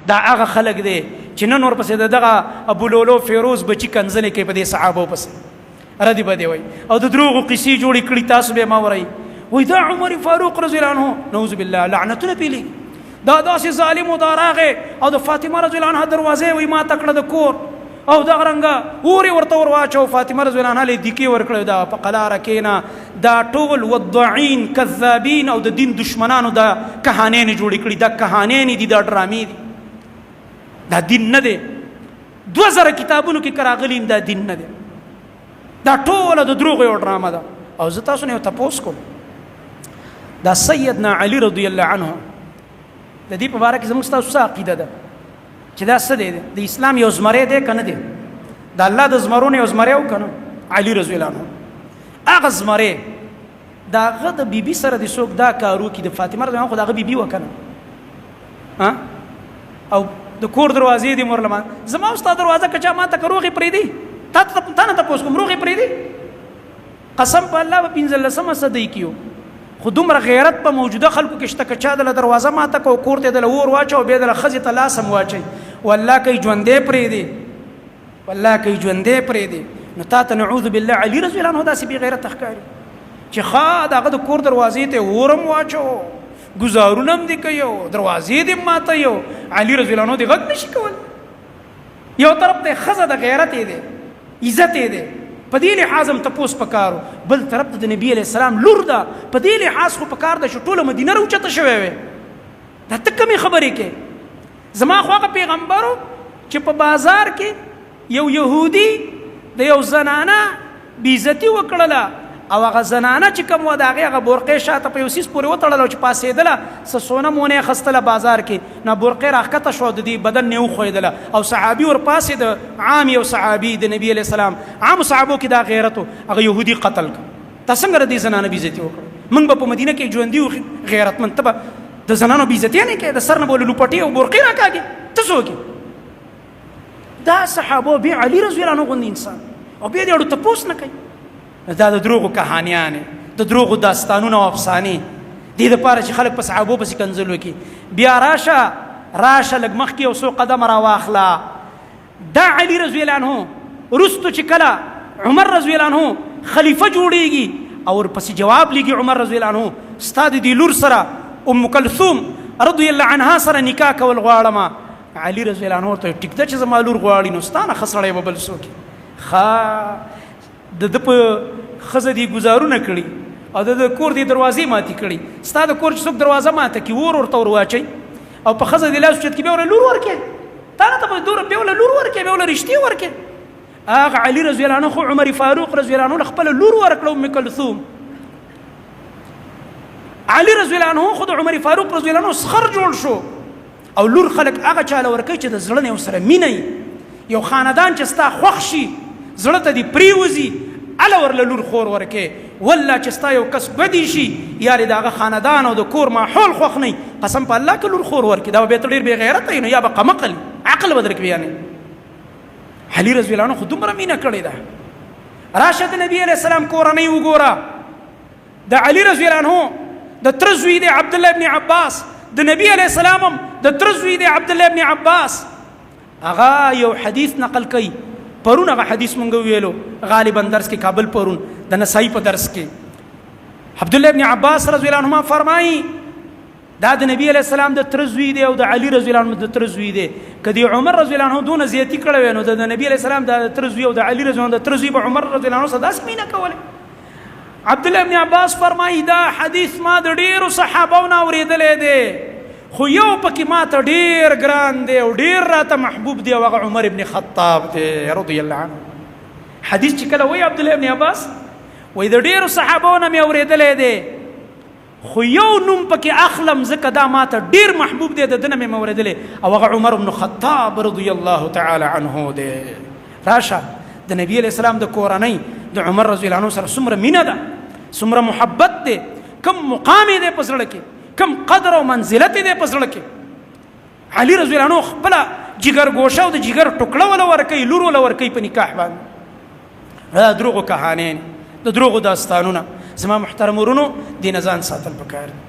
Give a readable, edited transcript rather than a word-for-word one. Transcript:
دا هغه خلک دی چې نن ورپسې د دغه ابو لولو فیروز بچی کنځلې کوي په دې صحابو پسې ردی بده وای او د دروغو قصې جوړې کړي، تاسو به ما ورای وای دا عمر فاروق رضی الله عنه، نعوذ بالله، لعنتونه پیلی، دا داسې ظالم او دا راغی او د فاطمه رضی الله عنها دروازه وای ما تکړه د کور او دا رنګه اوري ورته ور واچو، فاطمه رضی الله عنها له دیکی ورکړه دا په قلار کینا. دا ټول وضعین کذابین او د دین دشمنانو دا کہانې نه جوړې کړي، دا کہانې نه دي، دا ډرامې دي، دا دین نه دی. 2000 کتابونو کې کراغلي دا دین نه دی، دا ټول د دروغ یو ډرامه ده. او زه تاسو نه یو تپوس کوم، دا سیدنا علی رضی الله عنه د دې په باره کې زموږ ستاسو څه عقیده ده چې دا څه دی؟ د اسلام یو زمری دی که نه دی؟ د الله د زمرونو یو زمری او که نه؟ علی رضی الله عنه هغه زمری، د هغه د بیبي سره د څوک دا کار وکړي، د فاطمه رضی الله عنها خو د هغه بیبي وه که نه؟ او د کور دروازې دې مور لما زما او ستا دروازه که چا ماته که روغې پرېږدي، تا ته تا نه تپوس کوم، روغې پرېږدي؟ قسم په الله به 15مه صدۍ کې یو، خو دومره غیرت په موجوده خلکو کې شته که چا دله دروازه ماته که کور ته دله اور واچوه، بیا دله ښځې ته لاس هم واچوي، والله که یې ژوندی پرېږدي، والله که یې ژوندی پرېږدي. نو تا ته نعوذ بالله علي رضی الله عنه داسې بې غیرته ښکاري چې ښه د هغه د کور دروازې ته اور هم واچوه، ګزارونه هم دې کوي او دروازې دې ماته یو، علي رضی الله عنه دې غږ نشي کول. یو طرف ته ښځه د غیرت یې دی، عزت یې دی، په دې لحاظ هم تپوس پکارو، بل طرف ته د نبی علیه السلام لور ده، په دې لحاظ خو پکار ده چې ټوله مدینه راوچته شوی وی. دا ته کومې خبرې کې؟ زما خو هغه پیغمبرو چې په بازار کې یو یهودي د یو زنانه بیزتی وکړله او هغه زنانه چې کوم وه د هغې هغه بورقې شاته په یو څیز پورې وتړله او چې پاڅېدله څه سونه مونه یې اخیستله بازار کې، نو بورقې راښکته شوه د دې بدن نه یې وښویېدله او صحابي ورپاڅېده، عام یو صحابي د نبي علیه السلام عام صحابو کې دا غیرت و، هغه یهودي قتل کړ. تا څنګه د دې زنانه بیزتي وکړه؟ موږ به په مدینه کې ژوندي یو غیرتمند، ته به د زنانو بیزتي نه کوې، د سر نه به له لوپټې او بورقې راکاږې، ته څوک یې؟ دا صحابه بیا علی رضی الله عنه غوندې انسان او بیا دې اړو تپوس نه کوي. دا د دروغو کهانیانې، د دروغو داستانونه او افسانې دې دپاره چې خلک په صحابو پسې کنځل وکړي. بیا راشه راشه لږ مخکې یو څو قدمه راواخله، دا علی رضی الله عنه وروستو چې کله عمر رضی الله عنه خلیفه جوړیږي او ورپسې جواب لیږي عمر رضی الله عنه، ستا د دې لور سره ام کلثوم رضی الله عنها سره نکاح کول غواړم. علي رضی الله عنه ورته ټیک ده چې زما لور غواړي، نو ستا نه ښه سړی به بل څوک؟ ښه د ده په ښځه دې ګزارونه کړي او د ده کور دې دروازې ماتې کړي، ستا د کور چې څوک دروازه ماته کړي اور ورته ور واچوي او په ښځه دې لاس اوچت کړي، بیا ورله لور ورکړې، تا نه ته به دومره بیا ورله لور ورکړې، بیا ورله رشتې ورکړې. هغه علي رضی الله عنه خو عمر فاروق رضی الله عنه له خپله لور ورکړه ام کلثوم. علي رضی الله عنه خو د عمر فاروق رضی الله عنه سخر جوړ شو. او لور خلک هغه چاله ورکوي چې د زړه نه ورسره مینه وي، یو خاندان چې ستا خوښ شي، زړه ته دې پرېوځي، هله ورله لور خور ورکې. والله چې ستا یو کس بدی شي یا دې د هغه خاندان او د کور ماحول خوښ نه، قسم په الله که لور خور ورکې دا به بیا ته ډېر بېغیرته یې، نو یا به قمقل عقل به درکړي. یعنې علي رضی الله عنه خو دومره مینه کړې ده. راشه د نبي علیه السلام کورنۍ وګوره، د علی رضی الله عنه د تر زوی دی عبد الله ابن عباس، د نبی علی السلام هم د تر زوی دی عبد الله ابن عباس. هغه یو حدیث نقل کړي، پرون هغه حدیث مونږ ویلو غالبا درس کې کابل، پرون د نسائی په درس کې عبد الله ابن عباس رضی الله عنهما فرمایي دا د نبی علی السلام د تر زوی دی او د علی رضی الله عنه د تر زوی دی. کدی عمر رضی الله عنه دون زیاتی کړی وای نو د نبی علی السلام د تر زوی او د علی رضی الله عنه د تر زوی به عمر رضی الله عنه سره داسې مینه کوله. عبد الله ابن عباس فرمایي دا حدیث ما د ډیرو صحابو نه اورېدلی دی، خو یو پکې ما ته ډیر ګران دی او ډیر راته محبوب دی او هغه عمر ابن خطاب دی رضی الله عنه. حدیث چې کله وایي عبد الله ابن عباس وایي د ډیرو صحابو نه مې اورېدلی دی، خو یو نوم پکې اخلم ځکه دا ماته ډیر محبوب دی، د ده نه مې اورېدلی او هغه عمر بن خطاب رضی الله تعالی عنه دی. راشه د نبی علیه السلام د کورنۍ د عمر رضی الله عنه سره څومره مینه ده، څومره محبت دی، کم مقام یې دی په زړه کې، کم قدر او منزلت یې دی په زړه کې. علي رضی الله عنه خپله جګر ګوشه او د جګر ټوکړه وله ورکوي، لور وله ورکوي په نکاح باندې. دا دروغو کهانې، د دروغو داستانونه، زما محترم ورونو، دې نه ځان ساتل پکار دي.